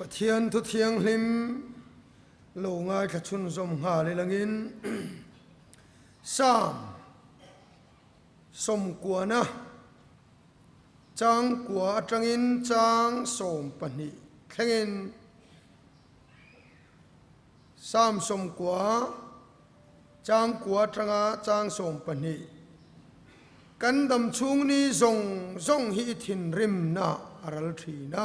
Pathian thu thianghlim lo ngaithla chhunzawm nghal ilangin Psalm sawmkuana changkua atangin chang 12 thlengin Psalm 90 chang kua atanga chang 12 Kan dam chhung ni zawng zawng hi i thinrimna a ral thin a.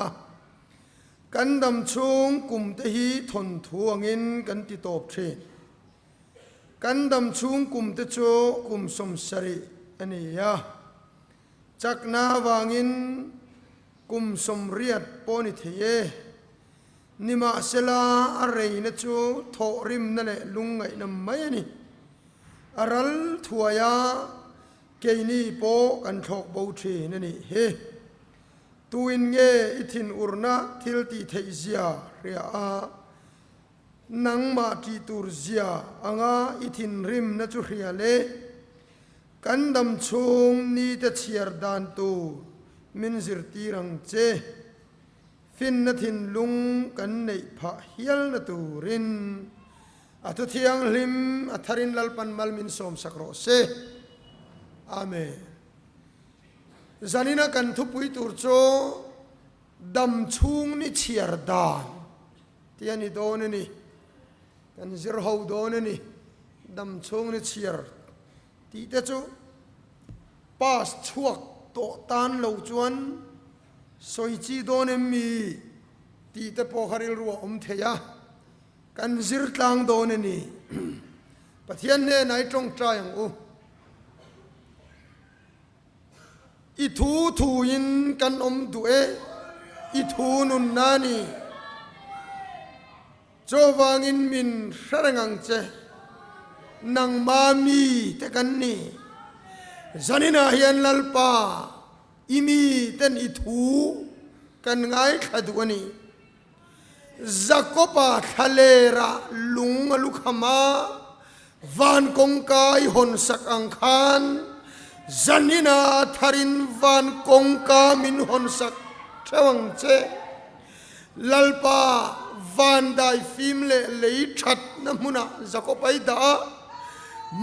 Kan dam chhung kum te hi thawnthu angin kan ti tawp thin. Kan dam chhung kum te chu kum 70 a ni a. Chakna avangin kum 80 pawh ni thei e. Nimahsela, a reina chu thawhrimna leh lungngaihna mai a ni. A ral thuai a, keini pawh kan thlawk bo thin a nih hi. Tuin nge i thinurna thil tih theih zia hria a, nangmah tih tur zia anga i thinrimna chu hria le? Kan dam chhung nite chhiar dan tur min zirtir ang che. Finna thinlung kan neih phah hialna turin a thu thianghlim a tharin Lalpan mal min sawmsak rawh se. Amen. Zanina kan thupui tur chu dam chhung ni chhiar dan tih a ni dawn a ni. Kan zir ho dawn a ni. Dam chhung ni chhiar tih te chu pass chhuak tawh tan lo chuan Sawi chi dawn em mi? tih te pawh kha rilru a awm thei a, kan zir tlang dawn a ni. Pathian hnenah i tawngtai ang u. I thu thuin kan awm duh e, i thu nunna a ni. Chuvangin min hre reng ang che, nangma mi te kan ni. Zaninah hian Lalpa, I mi ten i thu kan ngaithla duh a ni. Jakoba thlalerah lung a lukham a, van kawngka i hawnsak ang khan zanina tharin van kawngka min hawnsak theuh ang che. Lalpa, van daifim leh lei thatna hmunah Jakob a i dah a,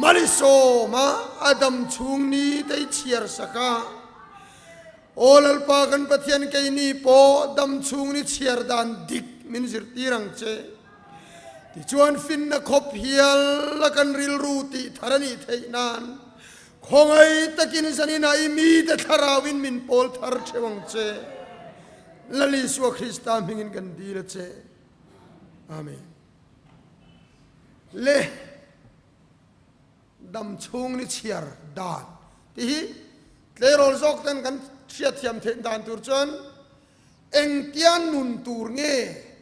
Malisawma a dam chhung ni te i chhiar sak a. Aw Lalpa kan Pathian keini pawh dam chhung ni chhiar dan dik min zirtir ang che. Tichuan finna khawp hial a kan rilru tih thar a nih theih nan khawngaih takin zaninah i mite thlarauin min pawl thar theuh ang che. Lal Isua Krista hmingin kan dil a che. Amen. Le dam chhung ni chhiar dan tih hi tleirawl zawk ten kan hriatthiam theih dan tur chuan engtia nun tur nge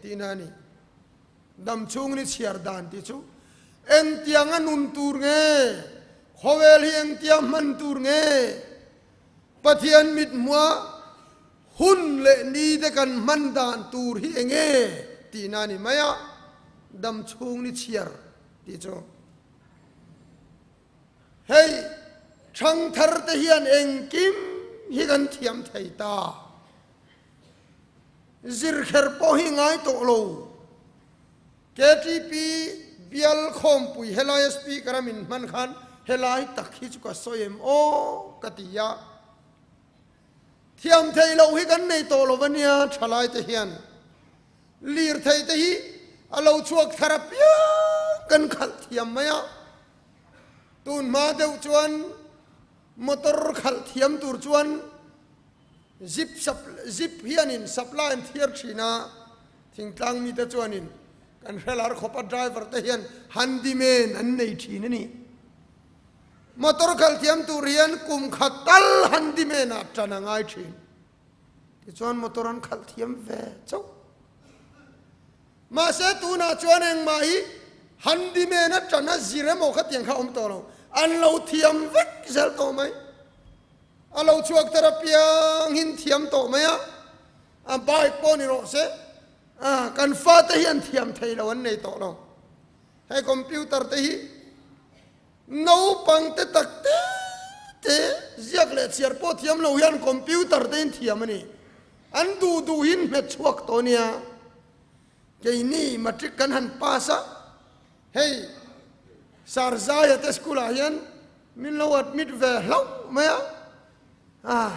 tihna a ni. Dam chhung ni chhiar dan tih chu engtianga nun tur nge, khawvel hi engtia hman tur nge, Pathian mithmuah Hun leh ni te kan hman dan tur hi enge tihna a ni mai a, dam chhung ni chhiar tih chu. Hei thangthar te hian engkim hi kan thiam thei ta. Zirkher pawh hi ngai tawh lo. KTP bial khawmpui helai a speaker a min hman khan helai tak hi chu ka sawi em aw ka ti a. Thiam theih loh hi kan nei tawh lo a nia thalai te hian lirthei te hi a lo chhuak thar apiang kan khalh thiam mai a, tun hma deuh chuan motor khalh thiam tur chuan zip sap zip hianin supply an thiar thin a, thingtlang mite chuanin kan hrelar khawpa driver te hian handyman an nei thin a ni. Motor khalh thiam tur hian kum khat tal handyman ah tan a ngai thin. Tichuan motor an khalh thiam ve chauh. Mahse tunah chuan engmah hi handyman a tan a zir emaw khatiang kha a awm tawh lo. An lo thiam vek zel tawh mai. A lo chhuak tar apiang hin thiam tawh mai a. A bike pawh ni rawh se. Kan fate hi an thiam thei lo an nei tawh lo. Hei computer te hi naupang te tak te te ziak leh chhiar pawh thiam lo hian computer te in thiam a ni. An duh duhin hmet chhuak tawh nia. Keini matric kan han pass a, hei Sarzaia te school ah hian min lo admit ve hlauh mai a, ah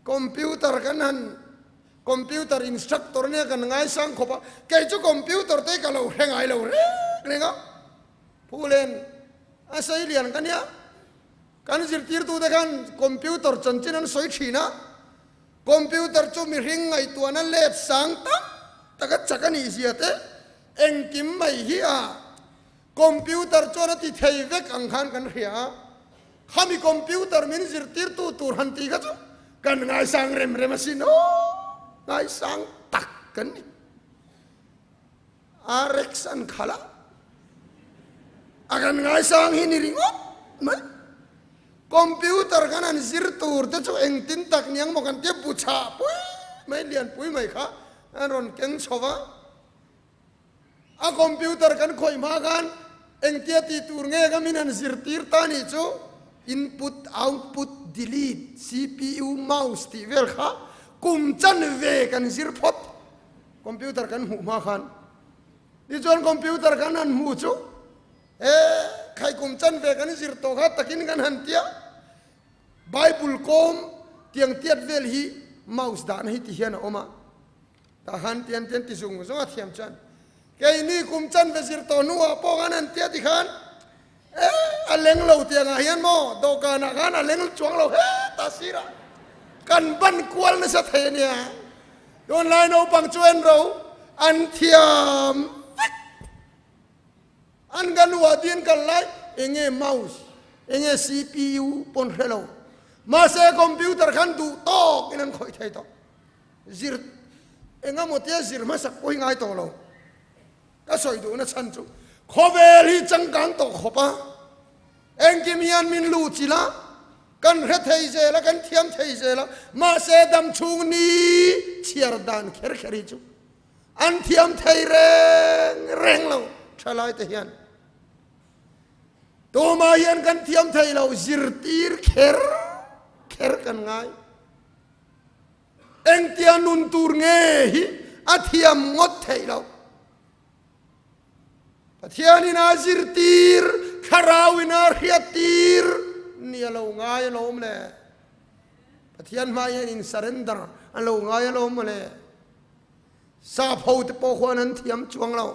computer kan han computer instructor nia kan ngaisang khawp a, kei chu computer te ka lo hre ngai lo reng reng a, Phulen a sei lian ka nia, kan zirtirtute khan computer chanchin an sawi thin a, Computer chu mihring ngaihtuahna let sang tak taka chak a nih zia te engkim mai hi a computer chuan a ti thei vek ang khan kan hria a, khami computer min zirtirtu tur han tih kha chu kan ngaisang rem rem asin aw, ngaisang tak kan ni. RX an khalh a, a kan ngaisang hi ni ringawt mai. Computer khan an zir tur te chu engtin tak niang maw kan tia bu chhah pui mai lian pui mai kha an rawn keng chho va. A computer kan khawih hma khan engtia tih tur nge ka min han zirtir ta nih chu input, output, delete, CPU, mouse tih vel kha kum chanve kan zir phawt. Computer kan hmuh hma khan tichuan computer kan han hmu chu e khai kum chan ve kan zir tawh kha takin kan han tia Bible kawm tiang tiat vel hi mouse dahna hi ti hian a awm a tah khan tian tian ti zung zung a thiam chuan keini kum chan ve zir tawh hnuah pawh khan han tia ti khan e a leng lo tiangah hian maw dawhkanah khan a leng chuang lo heta sirah kan ban kual nasa thei a nia. Tunlai naupang chu en ro an thiam vek. An ka nu ah din kal lai enge mouse enge CPU pawn hre lo. Mahse computer khan duh tawk in an khawih thei tawh. Zir engemaw tia zir hmasak pawh hi ngai tawh lo. Ka sawi duhna chhan chu khawvel hi changkang tawh khawp a, engkim hian min luh chilh a, kan hre thei zel a, kan thiam thei zel a, mahse dam chhung ni chhiar dan kher kher hi chu an thiam thei reng reng lo thalai te hian. Tumah hian kan thiam thei lo, zirtir kher kher kan ngai. Engtia nun tur nge hi a thiam ngawt theih loh. Pathianin a zirtir, Thlarauin a hriattir ni a lo ngai alawm le. Pathian hmai hian in surrender a lo ngai alawm mawle. Sap ho te pawh khuan an thiam chuang lo.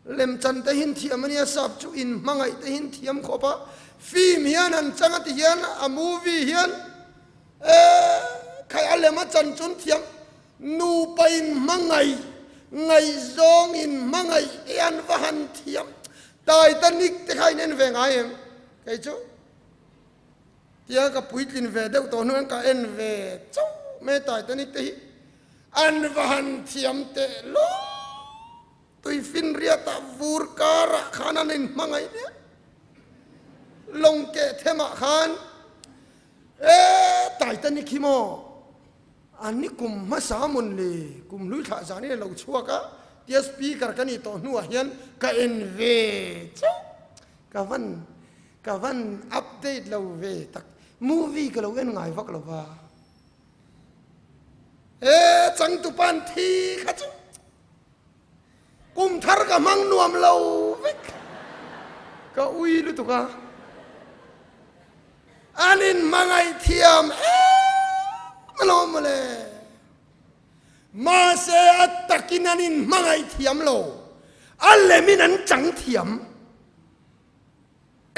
Lemchan te hin thiam a nia, sap chu in hmangaih te hin thiam khawp a, film hian an chang a ti hian a movie hian eh khai a lem a chan chun thiam nupa in hmangaih ngaihzawng in hmangaih te an va han thiam Titanic te kha in en ve ngai em kei chu tia ka puitlin ve deuh tawh hnuaiin ka en ve chauh mai Titanic te hi an va han thiam teh lawk. Tuifinriatah vur karah khan an inhmangaih hle. Lawng keh themah khan e Titanic hi maw an ni kum hmasa mawn le kum hlui thlah zan in a lo chhuak a tia speaker ka nih tawh hnuah hian ka en ve chauh ka van ka van update lo ve tak movie ka lo en ngai vak lo va e changtupa an thi kha chu Kum thar ka hmang nuam lo vek. Ka ui lutuk a. An in hmangaih thiam em alawm mawle. Mahse a takin an in hmangaih thiam lo. A lemin an chang thiam.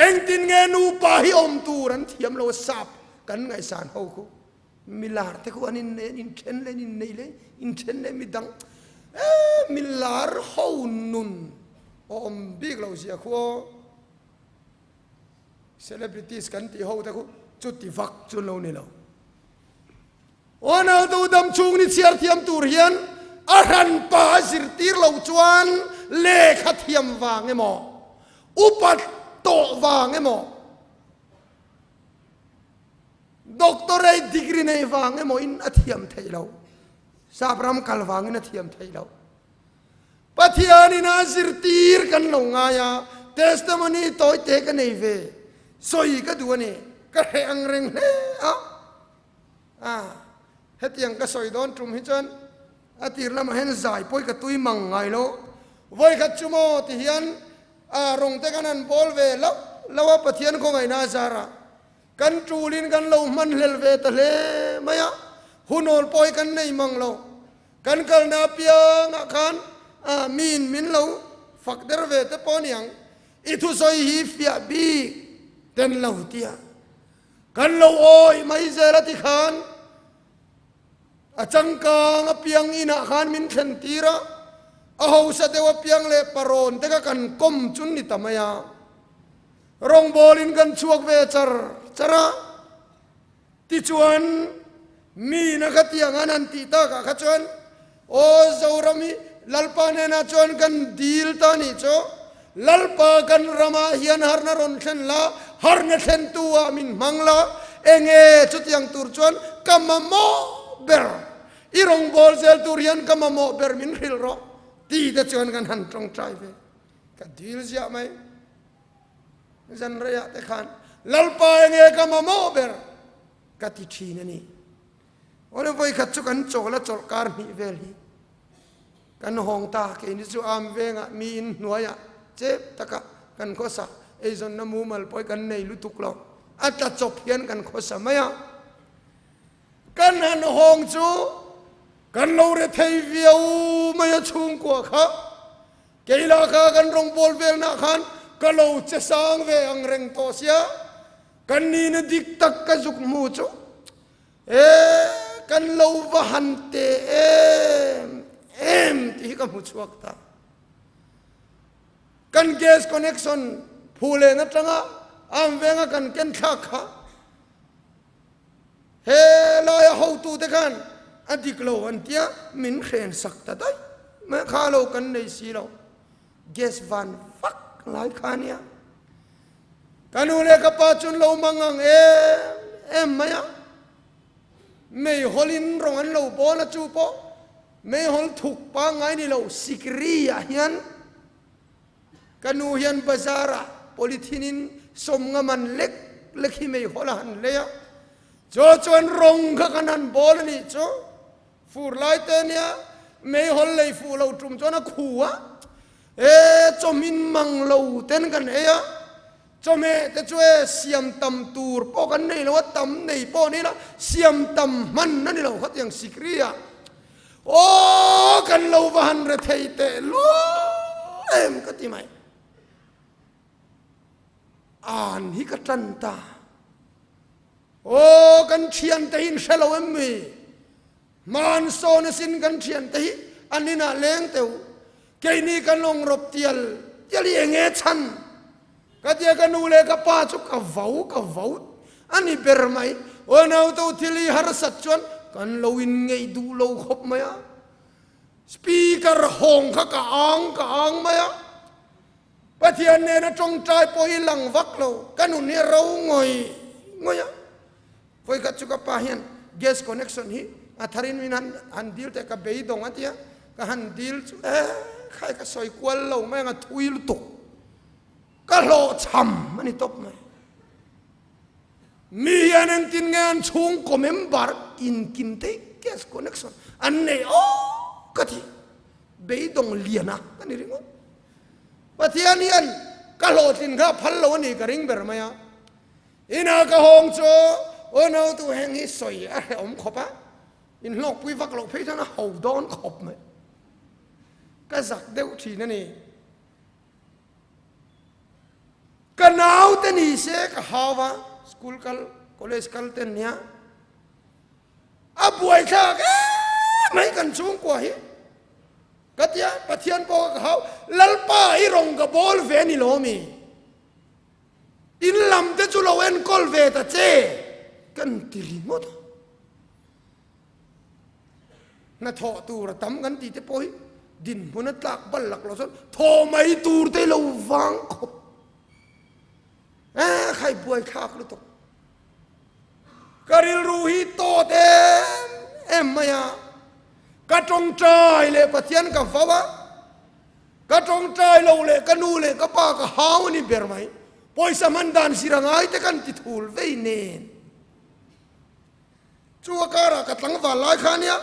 Engtin nge nupa hi awm tur an thiam lo sap kan ngaihsan ho khu. Milar te khu an in nei an inthen leh an innei leh inthen leh midang eh milar ho nun a awm bik lo zia khu aw celebrities kan tih ho te khu chuti vak chu an lo ni lo. Aw nautu dam chhung ni chhiar thiam tur hian a hranpa a zirtir lo chuan lehkha thiam vang emaw upa tawh vang emaw Doctorate degree nei vang emaw in a thiam theih lo. Sap ram kal vangin a thiam theih lo. Pathianin a zirtir kan lo ngai a, testimony tawi te ka nei ve, sawi ka duh a ni, ka hreh ang reng hle a. Ah, hetiang ka sawi dawn tum hi chuan. A tir lamah hian zai pawi ka tui mang ngai lo. Vawikhat chu maw ti hian a rawng te kan han bawl ve loh loh a, Pathian khawngaihna a zar a, kan tulin kan lo hman hlel ve ta hle mai a, hunawl pawi kan nei mang lo. Kan kalna apiangah khan a miin min lo fak der ve te pawh a ni ang. I thusawi hi fiah bik ten lo tia kan lo awih mai zel a ti khan a changkang apiang inah khan min thlen tir a, a hausa deuh apiang leh parawn te kha kan kawm chun ni ta mai a, rawngbawlin kan chhuak ve char char a, tichuan mi na kha tiang an han tih takah kha chuan aw Zoram hi Lalpa hnenah chuan kan dil ta nih chu, Lalpa kan ramah hian harna rawn thlen la, harna thlentu ah min hmang la, enge chutiang tur chuan ka mamawh ber, i rawngbâwl zel tur hian ka mamawh ber min hrilh rawh ti te chuan kan han tawngtai ve, ka dil ziah mai. Zan reiah te khan Lalpa enge ka mamawh ber ka ti thin a ni. Awle vawikhat chu kan chawl a chawlh kar hnih vel hi kan hawng ta, keini chu am vengah mi in hnuaiah chep taka kan khawsa, eizawnna mumal pawh hi kan nei lutuk lo, a tla chawp hian kan khawsa mai a. Kan han hawng chu kan lo re thei viau mai a chhungkua kha. Keila kha kan rawngbâwl velnah khan ka lo che sang ve ang reng tawh sia, kan nihna dik tak ka zuk hmu chu e kan lo va han te em em tih hi ka hmu chhuak ta. Kan gas connection phu len atanga am venga kan ken thlak kha He laia hotute khan a dik lo an tia min hren sak ta daih mai a, kha lo kan nei si lo, gas van vak lai kha nia. Ka nu leh ka pa chuan lo mang ang em em mai a, meihawlin rawng an lo bawl a, chu pawh meihawl thuk pangngai ni lo sikri ah hian Ka nu hian bazar ah polythene in sawmnga man lek lek hi meihawl a han lei a, chu chuan rawng kha kan han bawl a nih chu. Fur lai te nia meihawl lei fuh lo tum chuan a khu a, e chawhmin mang lo ten kan ei a, chawhmeh te chu e siam tam tur pawh kan nei lo a, tam nei pawh ni la siam tam hman a ni lo khatiang sikri ah. Aw kan lo va han re thei teh lual em ka ti mai. An hi ka tan ta. Aw kan thian te hi in hre lo em mi? Hman sawn asin kan thian te hi an inah leng teu. Keini kan awng rawp tial tial hi enge chhan? Ka tia ka nu leh ka pa chu ka vo ka vo a ni ber mai. Aw nauto thil hi harsat chuan kan lo in ngeih duh lo khawp mai a. Speaker hawng kha ka ang ka ang mai a. Pathian nena tawngtai pawh hi lang vak lo, ka nun hi a ro ngawih ngawih a. Vawikhat chu ka pa hian gas connection hi a tharin min han han dil teh ka beidawng a tia, ka han dil chu eh khai ka sawi kual lo mai ang a thui lutuk. Ka hlawhchham a ni tawp mai. Mi hian engtin nge an chhungkaw member inkim te gas connection an nei awk ka ti. Beidawng lian a ka ni ringawt. Pathian hian ka hlawhtlin kha a phal lo a ni ka ring ber mai a. Ina ka hawng chu aw nautu heng hi sawi a hrehawm khawp a, inhlawkpui vak loh phei chuan a ho dawn khawp mai. Ka zak deuh thin a ni. Ka naute ni se ka hau a, school kal, college kal te nia. A buaithlak em mai kan chhungkua hi. Ka tia Pathian pawh ka hau, Lalpa i rawng ka bawl ve ni lo mi. In lam te chu lo enkawl ve ta che kan ti ringawt a. Hnathawh tur a tam kan tih te pawh hi dinhmun a tlak bal lak lo chuan thaw mai tur te lo vang khawp. Eh khai buai thlak lutuk. Ka rilru hi tawt em em mai a. Ka tawngtai leh Pathian ka vau a. Ka tawngtai lo leh ka nu leh ka pa ka hau a ni ber mai. Pawisa hman dan zir a ngai te kan ti thul vei nen. Chu a karah ka tlangval lai kha ania,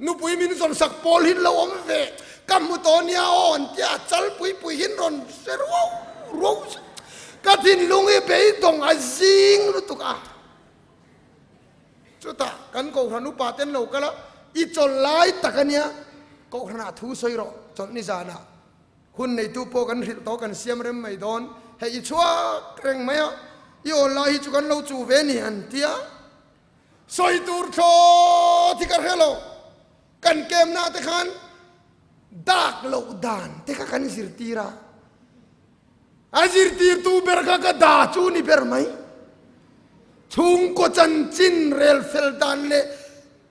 Nupui min zawn sak pawl hin lo awm ve, ka hmu tawh nia aw an tia, chal pui pui hin rawn hre ruau ruau zet. Ka thinlung hi beidawng a zing lutuk a. Chutah kan Kohhran upa ten lo kal a, i chawlh lai tak a nia, Kohhranah thu sawi rawh, chawlh ni zanah hun neitu pawh kan hrilh tawh kan siam rem mai dawn, hei i chhuak reng mai a, i awl lai hi chu kan lo chu ve ni an tia. Sawi tur thlawt hi ka hre lo, kan kemna te khan dak loh dan te kha kan zirtir a, a zirtirtu ber kha ka da chu ni ber mai. Chhungkaw chanchin rel fel dan leh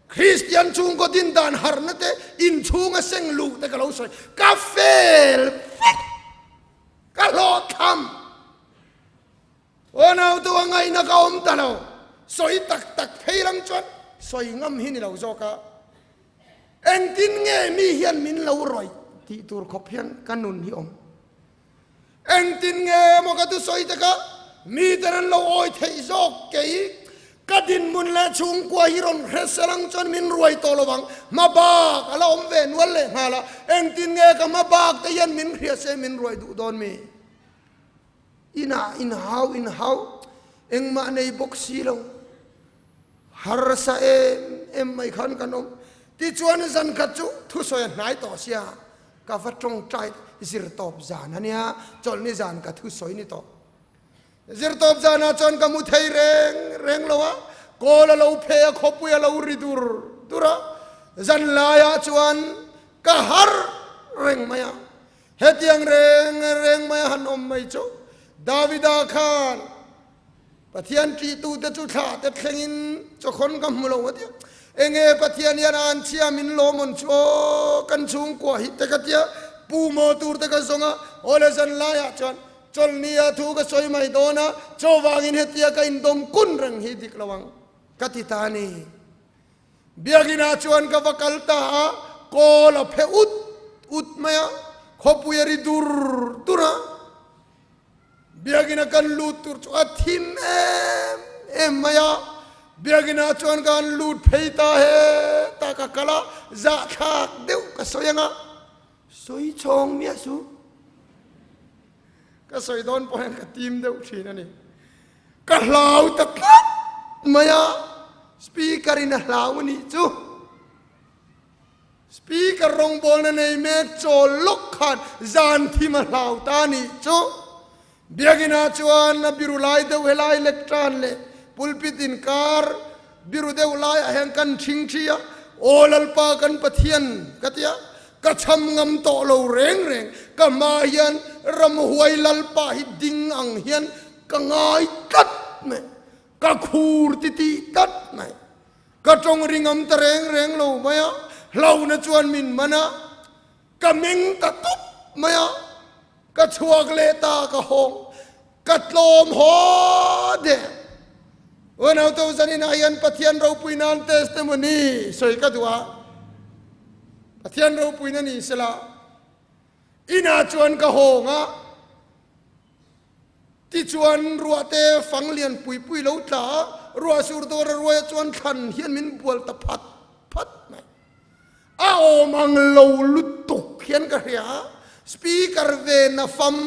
Kristian chhungkaw din dan harhna te inchhunga seng luh te ka lo sawi, ka fel vek, ka hlawhthlam. Aw nautu a ngaihna ka awm ta lo, sawi tak tak phei lang chuan sawi ngam hi ni lo zawk a, engtin nge mi hian min lo rawih tih tur khawp hian ka nun hi awm. Engtin nge maw ka thusawi te kha mi ten an lo awi theih zawk kei ka dinhmun leh chhungkua hi rawn hre sel ang chuan min ruai tawh lo vang, hma bak a la awm ve nual leh nghal a, engtin nge ka hma bak te hian min hria se min ruai duh dawn mi? Inah inhau inhau engmah nei bawk si lo, harsa em em mai khan kan awm. Tichuan zan khat chu thusawi a hnai tawh sia, ka va tawngtai zirtawp zan a nia, chawlhni zan ka thusawi ni tawh. Zirtawp zanah chuan ka mu thei reng reng lo a, kawl a lo phe a, khawpui a lo ri dur dur a, zan laiah chuan ka har reng mai a. Hetiang reng reng mai a han awm mai chu Davida khan Pathian ṭihtute chu thlah te thlengin chawkhawn ka hmu lo a tia. Enge Pathian hian a an chhia min lawm awn chu aw kan chhungkua hi te ka tia pu maw tur te ka zawng a, aw le zan laiah chuan chawlhni ah thu ka sawi mai dawn a, chaw vangin hetia ka indawm kun reng hi dik lo ang ka ti ta a ni. Biakinn ah chuan ka va kal ta a, kawl a phe ut ut mai a, khawpui a ri dur dur a. Biakinn a kan lut tur chu a thim em em mai a, Biakinn ah chuan ka han lut phei ta he ta ka kal a, zahthlak deuh ka sawi ang a, sawi chhawng miah suh. Ka sawi dawn pawh hian ka tim deuh thin a ni. Ka hlau ta tlat mai a, speaker in a hlau a nih chu. Speaker rawngbawlna nei mek chawl lawk khan zan thim a hlau ta a nih chu. Biakinn ah chuan a biru lai deuh helai lectern leh pulpit inkar biru deuh lai ah hian kan thing thi a, Aw Lalpa kan Pathian ka ti a, ka cham ngam tawh lo reng reng, ka hma hian ramhuai Lalpa hi ding ang hian Ka ngai tlat mai, ka khur ti tih tlat mai, ka tawng ringam ta reng reng lo mai a, hlauhna chuan min man a, ka meng ta tup mai a, ka chhuak leh ta ka hawng, ka tlawm haw der. Unau to zaninah hian Pathian ropui nan testimony sawi ka duh a, Pathian ropuina ni sela, inah chuan ka hawng a, Tichuan ruahte fang lian pui pui lo tla a, ruah sur dawr a ruai a chuan thlan hian min bual ta phat phat mai. A awm ang lo lutuk hian ka hria a, speaker ve na fam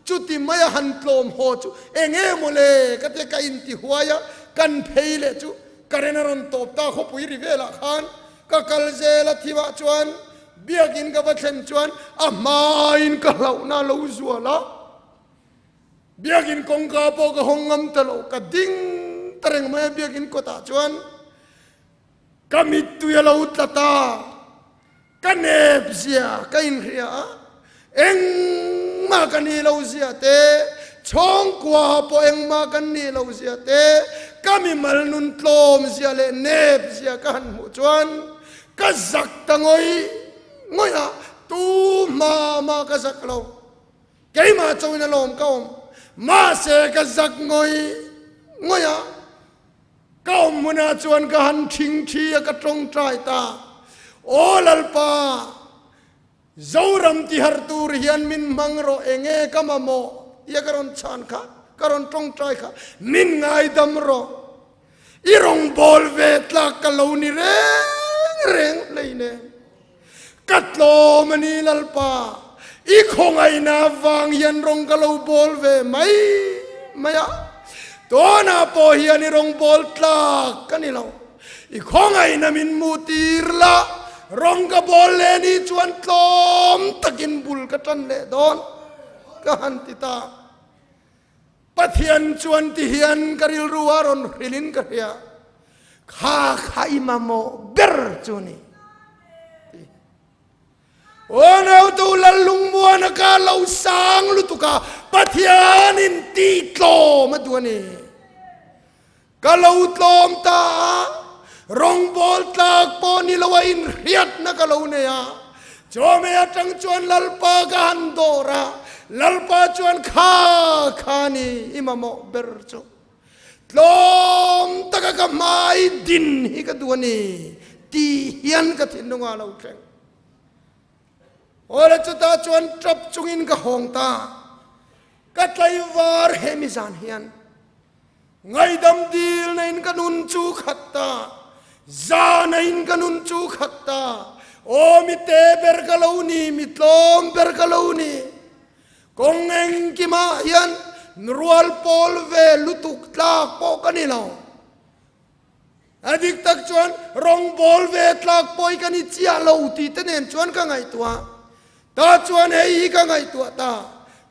chuti mai a han tlawm haw chu eng emaw le ka tia ka inti huai a, kan phei leh chu current a rawn tawp ta khawpui ri velah khan ka kal zel a thimah chuan biakin ka va thlen chuan a hmain ka hlauhna a lo zual a. Biakin kawngka pawh ka hawng ngam ta lo, ka ding ta reng mai a biakin kawtah chuan ka mittui a lo tla ta, ka nep zia ka inhria a, engmah ka nih lo zia te, chhawngkua pawh engmah kan nih lo zia te, ka mimal nun tlawm zia leh nep zia ka han hmuh chuan ka zak ta ngawih ngawih a, tu hma mah ka zak lo. Keimah chauhin a lawm ka awm. Mahse ka zak ngawih ngawih a, ka awm hmunah chuan ka han thing thi a, ka tawngtai ta. Aw Lalpa, Zoram tihar tur hian min hmang rawh, enge ka mamawh tia ka rawn chhan kha, ka rawn tawngtai kha, min ngaidam rawh. I rawngbâwl ve tlâk ka lo ni reng reng hleinem. Ka tlawm a ni Lalpa, i khawngaihna avang hian rawng ka lo bawl ve mai mai a, tunah pawh hian i rawng bawl tlak ka ni lo. I khawngaihna min hmuh tir la, rawng ka bawl leh ni chuan tlawm takin bul ka tan leh dawn ka han ti ta. Pathian chuan ti hian ka rilru a rawn hrilhin ka hria, Kha kha i mamawh ber chu ni. Aw nautu Lallungmuana ka lo sang lutuk a, Pathianin tih tlawm a duh a ni. Ka lo tlawm ta a, rawngbawl tlak pawh ni lo a inhriatna ka lo nei a. Chawhmeh atang chuan Lalpa ka han dawr a, Lalpa chuan kha kha ni i mamawh ber chu. Tlawm taka ka hmai din hi ka duh a ni tih hian ka thinlungah a lo thleng. Awle chutah chuan tap chungin ka hawng ta, ka tlaivar hemi zan hian. Ngaidam dil na in ka nun chu khat ta, za na in ka nun chu khat ta, aw mi te ber ka lo ni, mi tlawm ber ka lo ni. Kawng engkimah hian rual pawl ve lutuk tlak pawh ka ni lo. A dik tak chuan rawngbawl ve tlak pawi ka ni chiah lo tih te nen chuan ka ngaihtuah. Ta chuan hei hi ka ngaihtuah ta,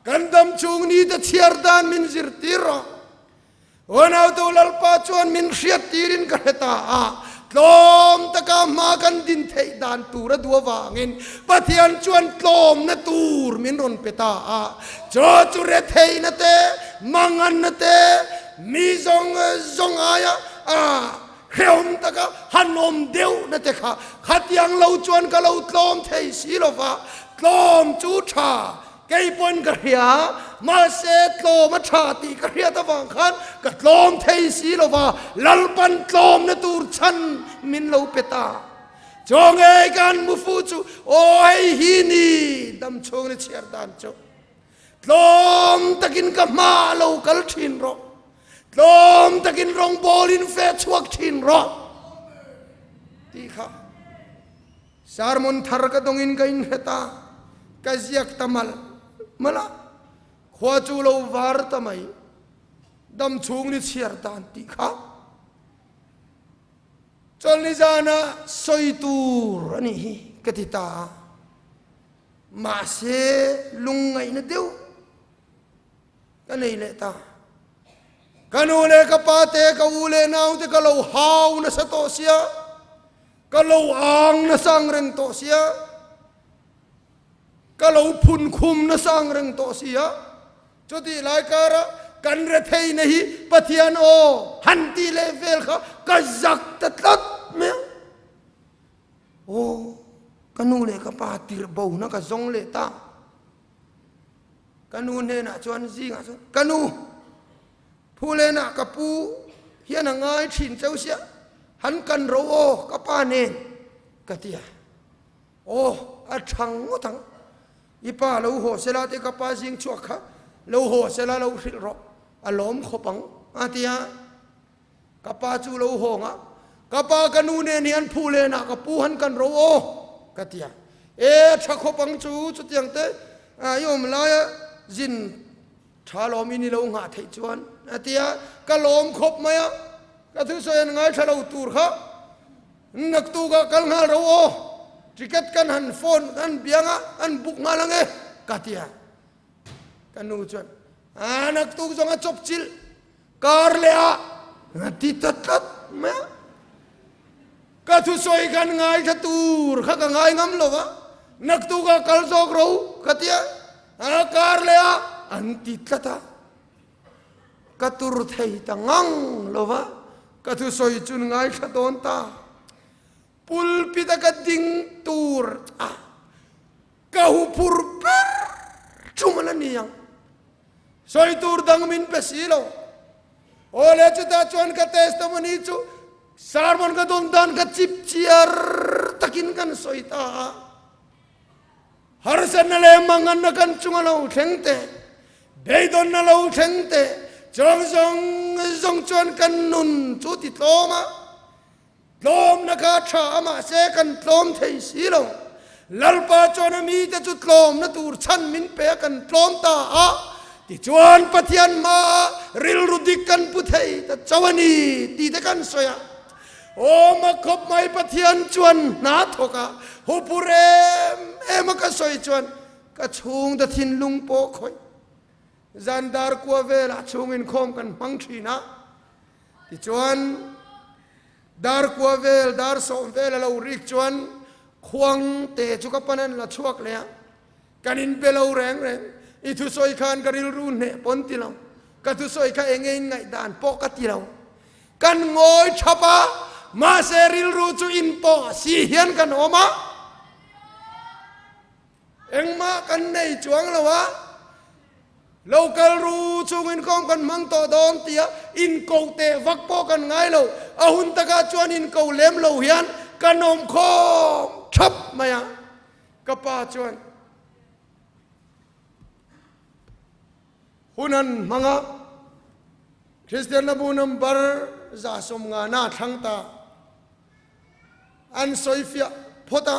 kan dam chhung ni te chhiar dan min zirtir rawh. Unautu Lalpa chuan min hriat tirin ka hre ta a, tlawm taka hma kan din theih dan tur a duh avangin Pathian chuan tlawmna tur min rawn pe ta a, chaw chu retheihna te, manganna te, Mi zawng zawng aia hrehawm taka han awm deuhna te kha khatiang lo chuan ka lo tlawm thei si lo va, tlawm chu tha kei pawn ka hria, mahse tlawm a tha tih ka hriat avang khan ka tlawm thei si lo va, Lalpan tlawmna tur chhan min lo pe ta. Chaw ngei ka han mu fu chu aw hei hi ni damchhung ni chhiar dan chu. Tlawm takin ka hma a lo kal thin rawh. Tlawm takin rawngbawl in fe chhuak thin rawh. Tih kha sermon thar ka dawngin ka inhre ta. Ka ziak ta mal mal a. Khua chu lo var ta mai. Dam chhung ni chhiar dan tih kha. Chawlhni zana sawi tur a nih hi ka ti ta a. Mahse, lungngaihna deuh ka nei leh ta. Ka nu leh ka pa te, ka u leh nau te ka lo hau nasa tawh sia, ka lo ang nasa ang reng tawh sia, ka lo phun khum nasa ang reng tawh sia. Chutih lai kara kan retheihna hi Pathian aw han tih leh vel kha ka zak ta tlat mai a. Aw, ka nu leh ka pa tirh bo na ka zawng leh ta. Ka nu hnenah chuan zingah chuan, Ka nu, Phulenah ka pu hian a ngai thin cheu sia, han kan ro aw ka pa nen, ka ti a. Aw, a thang ngawt ang. I pa lo haw sela te ka pa zing chhuak kha lo haw sela lo hrilh rawh, a lawm khawp ang, a ti a. Ka pa chu lo hawng a, Ka pa ka nu nen hian phu lenah ka pu han kan ro aw, ka ti a. E, tha khawp ang chu, chutiang te i awm laia zin tha lawm in i lo nghah theih chuan, a ti a. Ka lawm khawp mai a, ka thusawi an ngaithla lo tur kha naktukah kal nghal ro aw, ticket kan han phone kan biang a, an book nghal ang e, ka ti a. Ka nu chuan, A, naktuk zawng a chawp chilh. Kar leh ah a ti ta tlat mai a. Ka thusawi khan ngaithla tur kha ka ngai ngam lo va, naktuk ah kal zawk ro ka ti a, a kar leh ah an ti tlat a. Ka tur thei ta ngang lo va, ka thusawi chun ngaithla dawn ta. Pulpit a ka ding tur a ka huphur ber tum a la ni ang. Sawi tur dang min pe si lo. Aw le chutah chuan ka testimony chu sermon ka dawn dan ka chip chiar takin kan sawi ta a. Harsatna leh manganna kan chunga lo thleng te, beidawnna lo thleng te, chuang zawng zawng chuan kan nun chu ti tlawm a. Tlawmna kha tha a mahse kan tlawm thei si lo. Lalpa chuan a mite chu tlawmna tur chhan min pe a kan tlawm ta a, tichuan Pathian hmaah rilru dik kan pu thei ta chauh a ni tih te kan sawi a. Aw mak khawp mai Pathian chuan hna thawk a, hupur em em a ka sawi chuan ka chhungte thinlung pawh khawih zan dar kua velah chhung inkhawm kan hmang thin a, tichuan Dar kua vel, dar sawm vel a lo rik chuan khuang te chu ka pan an la chhuak leh a, kan in be lo reng reng. I thusawi khan ka rilru hneh pawn ti lo, ka thusawi kha eng nge in ngaihdan pawh ka ti lo. Kan ngawi thap a, mahse rilru chu in pawh si hian kan awm a. Engmah kan nei chuang lo a, lo kal ru chungin kawng kan hmang tawh dawn tia inko teh vak pawh kan ngai lo. A hun takah chuan inko lem lo hian kan awm khawm thap mai a, ka pa chuan hun an hmang a, Kristian Labu number 150 a thlang ta an sawifiah phawt a.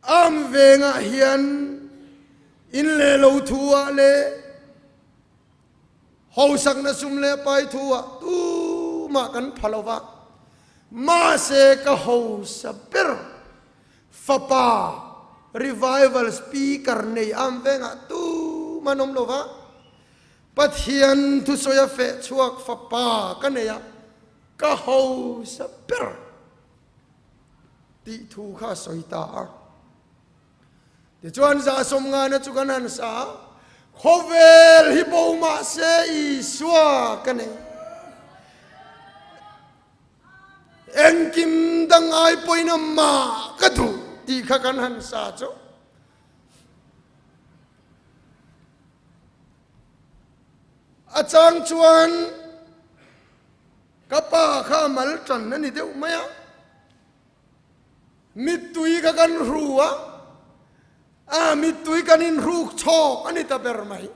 Am vengah hian in leh lo thu ah leh hausakna sum leh pai thu ah tumah kan pha lo va, mahse ka hausa ber fapa revival speaker nei am vengah tumah an awm lo va, Pathian thusawi a feh chhuak fapa ka nei a, ka hausa ber. Tih thu kha a sawi ta a. Tichuan 150na chu kan han sa a, Khawvel hi bo mah se Isua ka nei. Engkim dang ai pawhin amah ka duh tih kha kan han sa chu. A chang chuan Ka pa kha mal tan a ni deuh mai a, mittui kha kan hru a, a mittui kan inhruk chhawk a ni ta ber mai.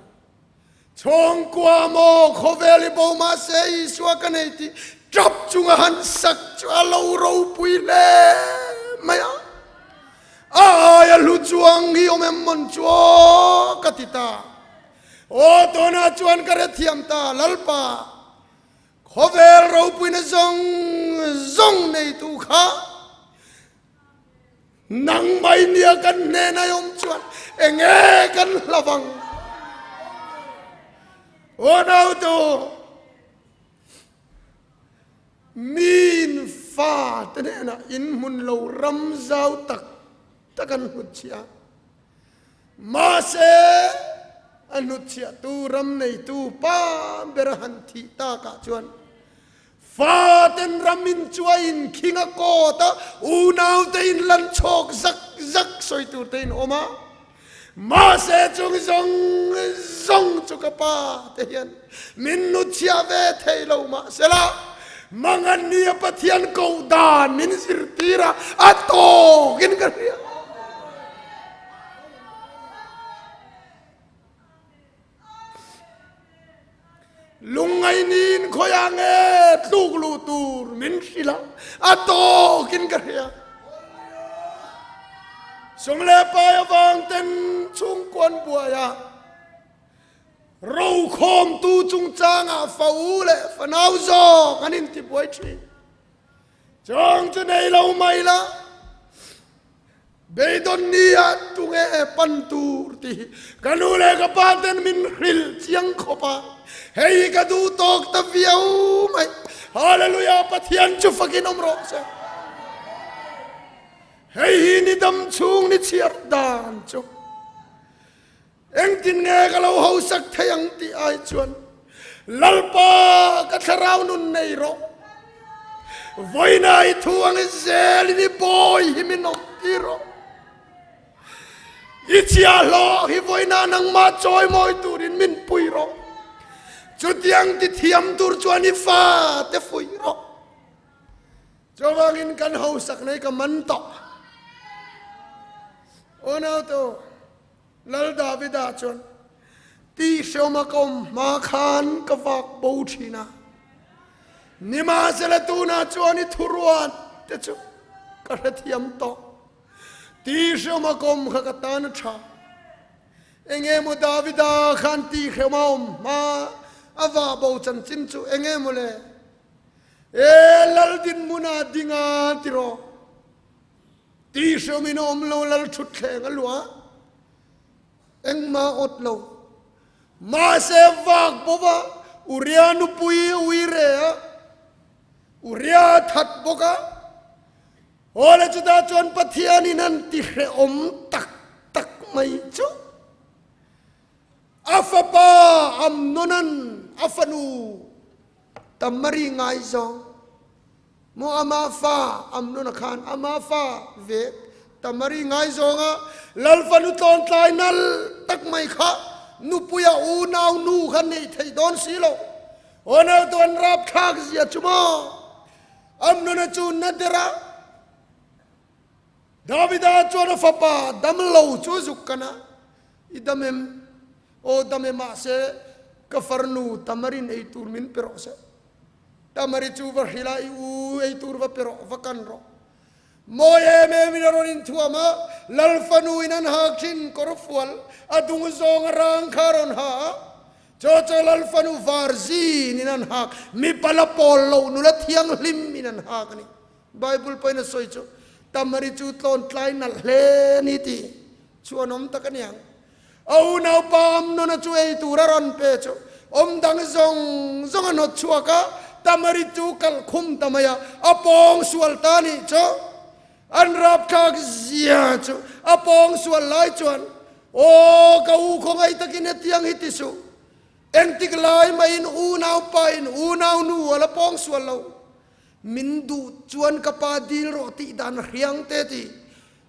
Chhawngkua maw khawvel i bo mahse Isua ka nei tih tap chunga han sak chu a lo ropui hle mai a. A aia hlu chuang hi awm em mawn chu aw ka ti ta. Aw tunah chuan ka hrethiam ta Lalpa. Khawvel ropuina zawng zawng neitu kha nang mai nia kan hnena i awm chuan enge kan hlav ang? Aw nautu, miin fate hnenah in hmun lo ram zau tak tak an hnutchhiah a. Mahse, a hnutchhiahtu ram neitu pa ber a han thih takah chuan faten ram in chuai in khing a kawt a, unaute in lan chhawk zak zak sawi tur te in awm a. Mahse, chung zawng zawng chu ka pa te hian min hnutchhiah ve thei lo mahsela, mangan nia Pathian koh dan min zirtir a, a tawkin ka hria. Lungngaihniin khawiah nge tluk luh tur min hrilh a, a tawkin ka hria. Sum leh pai avang ten chhungkuan buai a, rokhawmtu chungchangah fa u leh fanau zawk an intibuai thin. Chawng chu nei lo mai la, beidawn ni ah tunge pan tur tih hi ka nu leh ka pa ten min hrilh chiang khawp a, hei hi ka duh tawk ta viau mai. Hallelujah Pathian chu fakin awm rawh se. Hei hi ni dam chhung ni chhiar dan chu engtin nge ka lo hausak thei ang tih ai chuan Lalpa ka thlarau nun nei rawh. Vawiina i thu ang i zelin i bawi hi min awm tir rawh. I chiahhlawh hi vawiina nangmah chawimawi turin min pui rawh. Chutiang ti thiam tur chuan i fate fuih rawh. Chuvangin kan hausak nei ka man tawh. Aw naute aw. Lal Davida chuan, Tihhreawma ka awm hma khan ka vak bo thin a. Nimahsela tunah chuan i thuruat te chu ka hrethiam tawh. Tihhrehawm a kawm kha ka tan a tha. Enge maw Davida khan tihhrehawm a awm hma a vah bo chanchin chu enge maw le? E Lal dinhmuna dinga tiraw? Tihhrehawmin a awm lo Lal thutthleng a luah engmah awt lo. Mahse vak bawk a, Uria nupui a ui re a, Uria a that bawk a. Awle chutah chuan Pathianin an ti hrehawm tak tak mai chu a fapa Amnonan a fanu Tamari ngaizawng maw ama fa Amnona khan ama fa ve Tamari ngaizawng a Lal fanu tlawntlai nal tak mai kha nupuia unau nu kha neih theih dawn si lo. Aw nau an rapthlak zia chu maw? Amnona chu na der a, Davida chuan a fapa dam lo chu a zuk kan a, I dam em? Aw dam e mahse ka farnu Tamarin ei tur min pe rawh se. Tamari chu va hrilh a, I u ei tur va pe rawh, va kan rawh. Mawi em em in a rawn inthuam a, Lal fanu in an hak thin kawr fual a dung zawng a rang kha a rawn ha a, Chaw chaw Lal fanu var zin in an hak, mipa la pawl lo nula thianghlim in an hak a ni. Bible pawhin a sawi chu, Tamari chu tlawn tlai nalh hle a ni tih chu an awm tak a niang. A unaupa Amnona chu ei tur a rawn pe chu awm dang zawng zawng a hnawt chhuak a, Tamari chu kalh khum ta mai a, a pawng sual ta a nih chu. An rapthlak zia chu a pawng sual lai chuan, Aw ka u khawngaih takin hetiang hi ti suh. Engtik lai maiin unau pa in unau nu a la pawng sual lo. Min duh chuan ka pa dil rawh tih dan hriang te ti.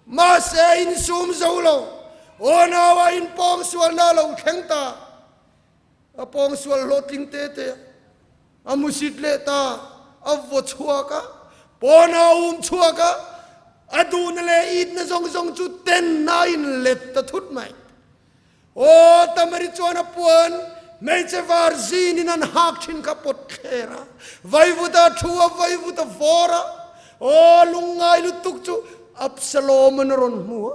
Mahse a insum zo lo. Aw nau a in pawng sualna a lo thleng ta. A pawng sual hlawhtling te te a. A musit leh ta, a vaw chhuak a, pawn a um chhuak a, a duhna leh itna zawng zawng chu ten a in let ta thut mai. Aw, Tamari chuan a puan hmeichhe var zin in an hak thin kha pawt thler a, vaivut a thu a, vaivut a vawr a, aw, lungngai lutuk chu Absalom an a rawn hmu a,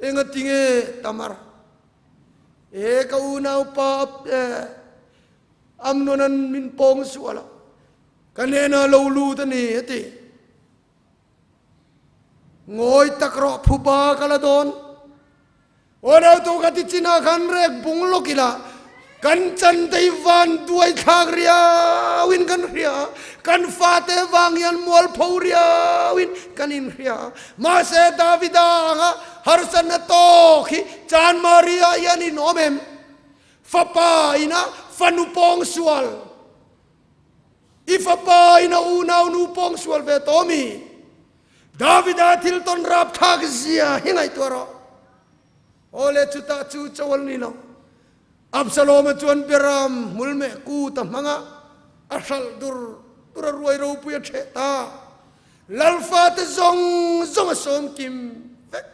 Engatinge Tamar, e ka unaupa Amnonan min pawng sual a, ka hnenah lo lut a ni, a ti. Ngawi tak rawh, phuba ka la dawn. Aw nautu ka ti chinah khan rek bung lawk ila, kan chan te hi van duai thlak riauin kan hria a, kan fate vang hian mualpho riauin kan inhria a. Mahse Davida anga harsatna tawk hi Chanmari-ah hian in awm em? Fapa ina fanu pawng sual. I fapa ina unau nu pawng sual ve tawh mi? Davida thil tawn rapthlak zia hi ngaihtuah rawh. Awle chutah chu chawal ni lo. Absaloma chuan Beram hmulmeh kut a hmang a, a hralh dur dur a ruai ropui a ṭheh ta. Lalfa te zawng zawng a sawm kim vek.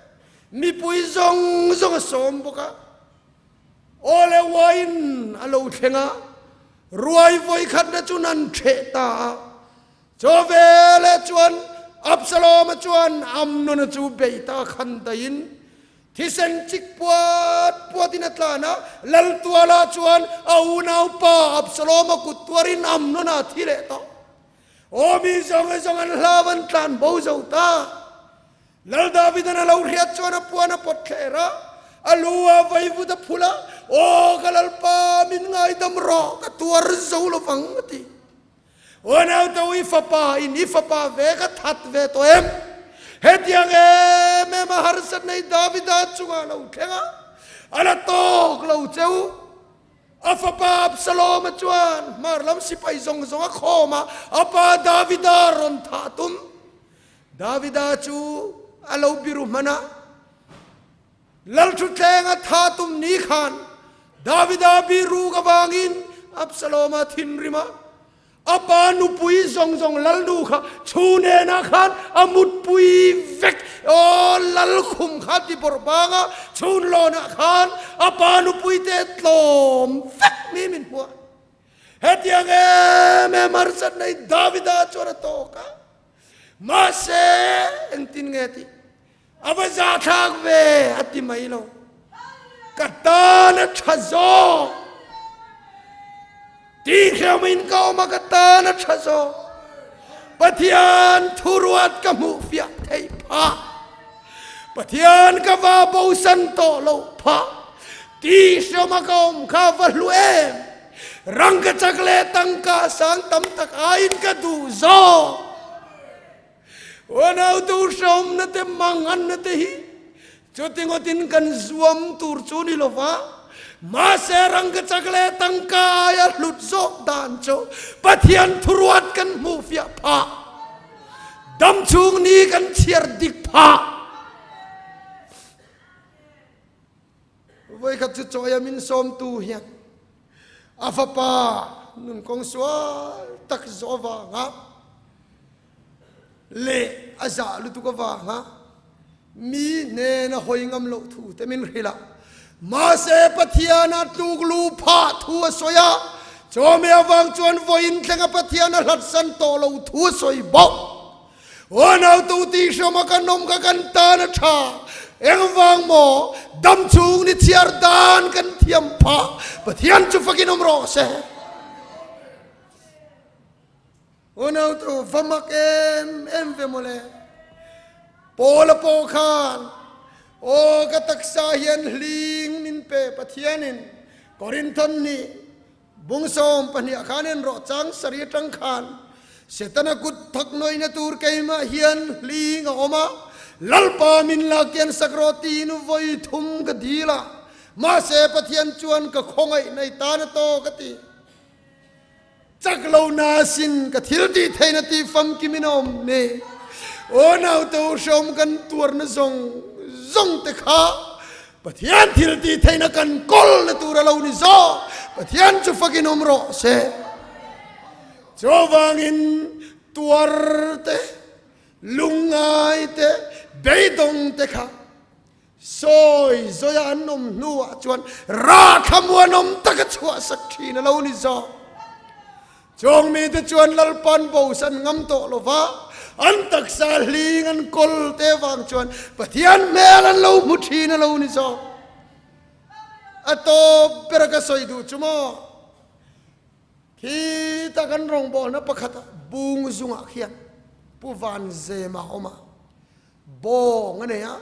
Mipui zawng zawng a sawm bawk a. Awle wine a lo thleng a, ruai vawikhatna chu nan ṭheh ta a. Chaw veleh chuan Absalom-a chuan Amnona chu bei ta khan daihin thisen chik puat puatin a tlan a, lal tualah chuan a unaupa Absalom-a kut tuarin Amnona a thi leh tawh. Aw mi zawng zawng an hlau an tlan bo zo ta. Lal Davidan a lo hriat chuan a puan a pawt thler a, a lu a vaivut a phul a, Aw ka Lalpa, min ngaidam rawh, ka tuar zo lo vang, a ti. Aw naute u, i fapa in i fapa ve ka that ve tawh em? Hetiang em em a harsat nei Davida chungah lo thleng a, a la tawk lo che u. A fapa Absalom-a chuan hmar lam sipai zawng zawng a khawm a, a pa Davida rawn thah tum. Davida chu a lo biru hman a, Lalthutthleng a tha tum ni khan Davida biruk avangin Absalom-a thinrim a, a pa nupui zawng zawng Lalnu kha chhu nenah khan a mutpui vek. Aw Lalkhum kha ti bawrh bang a, chhunlawnah khan a pa nupui te tlawm vek mi min hmuh a. Hetiang em em harsatna hi Davida chuan a tawk a. Mahse, engtin nge tih? A va zahthlak ve a ti mai lo. Ka tan a tha zawk. Tihhreumin ka awm a ka tan a tha zawk. Pathian thuruat ka hmuh fiah theih phah. Pathian ka va bosan tawh loh phah. Tihhreuma ka awm kha va hlu em. Rangkachak leh tangka sang tam tak aiin ka duh zawk. Unautu hrehawmna te manganna te hi chuti ngawtin kan zuam tur chu ni lova, mahse rangkachak leh tangka aia hlut zawk dan chu Pathian thuruat kan hmuh fiah phah, dam chhung ni kan chhiar dik phah. Vawikhat chu chawi a min sawmtu hian a fapa nun kawng sual tak zawh avanga leh a zah lutuk avanga mi hnena hawi ngam loh thu te min hrilh a. Mahse Pathiana tluk lu phah thu a sawi a, chawhmeh avang chuan vawiin thlenga Pathian a hlatsan tawh lo thu a sawi bawk. Aw nautu tih hrawm a kan awm kha kan tan a tha. Engvang maw dam chhung ni chhiar dan kan thiam phah. Pathian chu fakin awm rawh se. Aw nautu va mak em em ve mawle. Paula pawh khan aw ka taksa hian hling min pe Pathianin Korinthon nih Bung 12 khan en rawh chang sari atang khan Setana kut thak nawina tur keimah hian hling a awm a, Lalpa min lak kian sak rawh tiin vawi thum ka dil a, mahse Pathian chuan ka khawngaih nei tan a tawk a ti. Chak lo na sin ka thil tih theihna tih famkimin a awm ni. Aw naute u hreawm kan tuarna zawng zawng te kha Pathian thil tih theihna kan kawl na tur a lo ni zawk. Pathian chu fakin awm rawh se. Chuvangin tuar te, lungngai te, beidawng te kha sawi zawia an awm hnuah chuan rah thlamuanawm taka chhuahsak thin a lo ni zawk. Chawng mite chuan Lalpan bosan ngam tawh lo va, an taksa hling an kawl te vang chuan Pathian hmel an lo hmu thin a lo ni zawk. A tawp ber a ka sawi duh chu maw? Khi ta kan rawngbawlna pakhat ah bung zungah khian Pu Vanzema a awm a, bawng a nei a,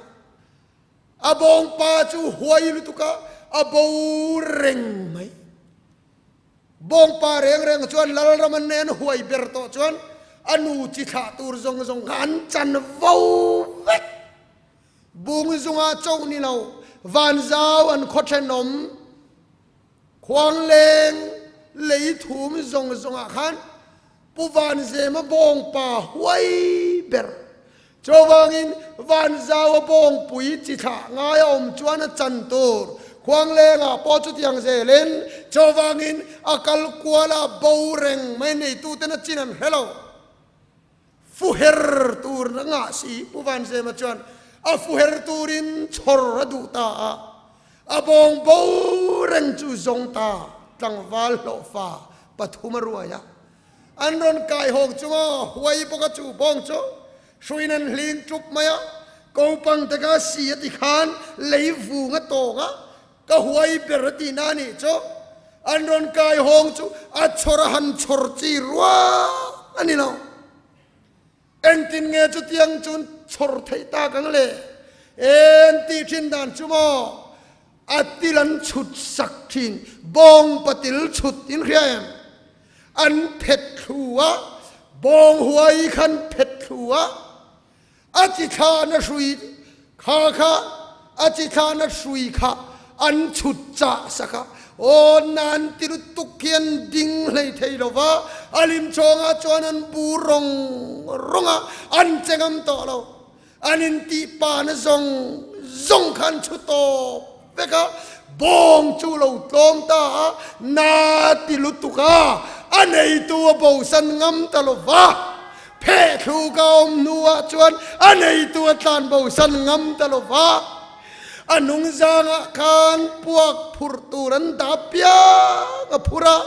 a bawngpa chu huai lutuk a, a bo reng mai. Bawngpa reng reng chuan Lalram an nen huai ber tawh chuan a nu chi thlah tur zawng zawng kha an chan vo vek. Bung zunga choh ni lo, vanzau an khaw thenawm, khuangleng lei thum zawng zawngah khan Pu Vanzema bawngpa huai ber. Chuvangin Vanzaua bawngpui chi thlah ngai a awm chuan a chan tur Khuanglengah pawh chutiang zelin chuvangin a kal kual a bo reng mai neituten a chin an hre lo. Fuher tur a ngah si Pu Vanzema chuan a fuher turin chhawr a duh ta a, a bawng bo reng chu zawng ta tlangval hlawhfa pathum a ruai a. An rawn kai hawk chunga huai bawk a chu bawng chu hruiin an hling tup mai a, kopang te kha si a ti khan lei vung a tawng a, ka huai ber a tihna a nih chu. An rawn kai hawng chu a chhawr a han chhawr chi ruak a ni lo. Engtin nge chutiang chuan chhawr theih tak ang le? En tih thin dan chu maw? A til an chhut sak thin, bawng patil chhut in hria em? An phet thlu a, bawng huai khan phet thlu a, a chi thlahna hrui kha kha a chi thlahna hrui kha an chhut chah sak a, aw nan ti lutuk hi an ding hlei thei lo va, a lim chhawngah chuan an bu rawng rawng a, an che ngam tawh lo. An intih pahna zawng zawng kha an chhu tawp vek a, bawng chu lo tlawm ta a, na ti lutuk a, a neitu a bosan ngam ta lo va, phehthlu ka awm hnuah chuan a neitu a tlan bosan ngam ta lo va, a nungzangah khan puak phurh tur an dah piang a phur a.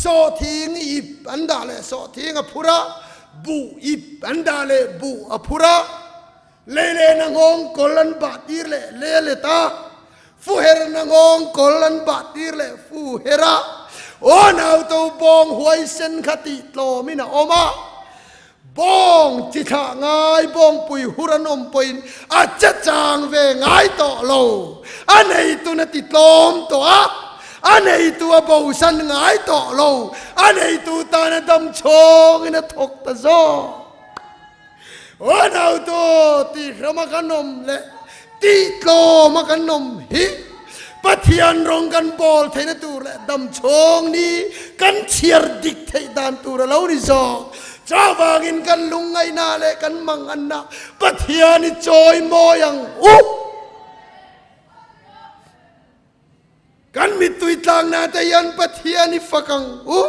Sawhthing ip an dah leh sawhthing a phur a, buh ip an dah leh buh a phur a, lei lehna nghawng kawl an bah tir leh lei a let a, fu herna nghawng kawl an bah tir leh fu her a, aw nauto bawng huaisen kha tih tlawmin a awm a, Bawng chi thlah ngai bawngpui hur an awm pawhin a che chang ve ngai tawh lo. A neitun a ti tlawm tawh a, a neitu a bosan ngai tawh lo. A neitu tan a dam chhawngin a thawk ta zawk. Aw nautu tihrama kan awm leh tihtlawma kan awm hi Pathian rawng kan bawl theihna tur leh damchhawng ni kan chhiar dik theih dan tur a lo ni zawk. Chuvangin kan lungngaihna leh kan manganna Pathian i chawi mawi ang u. Kan mittui tlangna te hian Pathian i fak ang u.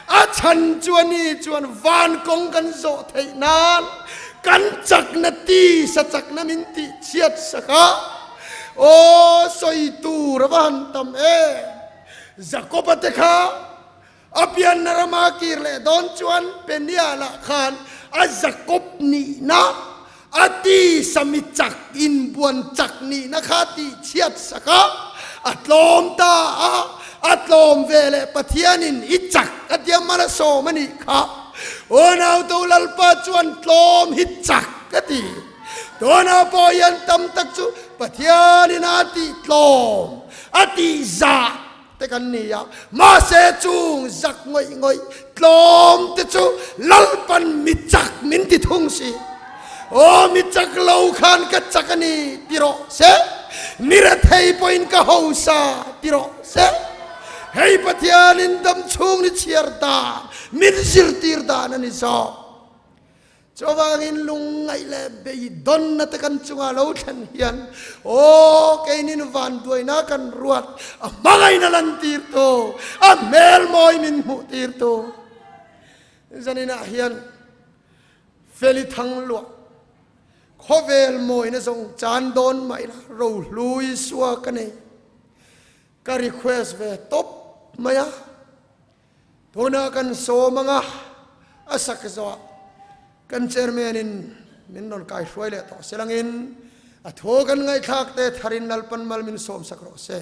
A chhan chu a ni chuan van kawng kan zawh theih nan kan chakna tisa chakna min tih chhiat sak a. Aw sawi tur a va han tam em. Jakob-a te kha a pianna rama kir leh dawn chuan Peniel-ah khan a Jakob nihna A tisa mi chak inbuan chak nihna kha tih chhiat sak a, a tlawm ta a, a tlawm ve leh Pathianin i chak a tia man a sawm a nih kha. Aw nauto Lalpa chuan tlawm hi chak a ti. Tuna pawh hian tam tak chu Pathianin a tih tlawm, a tih zah te kan ni a, mahse chung zak ngawih ngawih tlawm te chu Lalpan mi chak min ti thung si. Aw mi chak lo khan ka chak a ni ti rawh se, mi rethei pawhin ka hausa ti rawh se. Hei Pathianin dam chhung ni chhiar dan, min zirtir dan a ni zawk. Chuvangin lungngaih leh beidawnna te kan chunga lo thlen hian aw keinin vanduaina kan ruat a hmangaihna lantir tu, a hmel mawi min hmuh tir tu zaninah hian Feli Thangluah khawvel mawina zawng chan dawn mah ila rohlui sua ka nei ka request ve tawp mai a. Tuna kan sawm anga a sak zawh kan chairman in min rawn kai hruai leh tawh se langin a thu kan ngaihthlak te tharin Lalpan mal min sawm sak rawh se.